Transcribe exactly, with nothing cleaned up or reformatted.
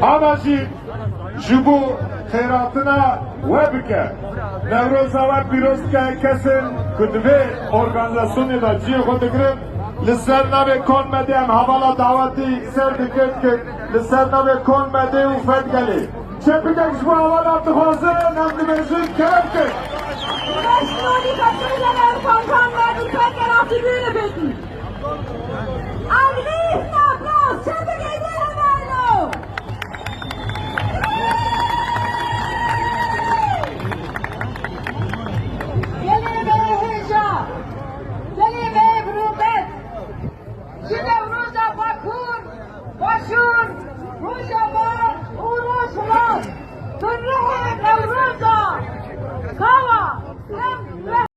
Ama jî ji bo xêratina we bike. Newroza we pîroz bike, kesên ku di vê organîzasyonê de cihê xwe digirin, li ser navê Kon Medya em hevala dawetî ser dikin ku li ser navê Kon Medê û Fedgelê. Çepikek ji bo hevala dixwazin, em dibêjin kerem bikin. Beş milyon Türkiye'den Erkan Kanlar ülke kerafı büyüne bekliyor.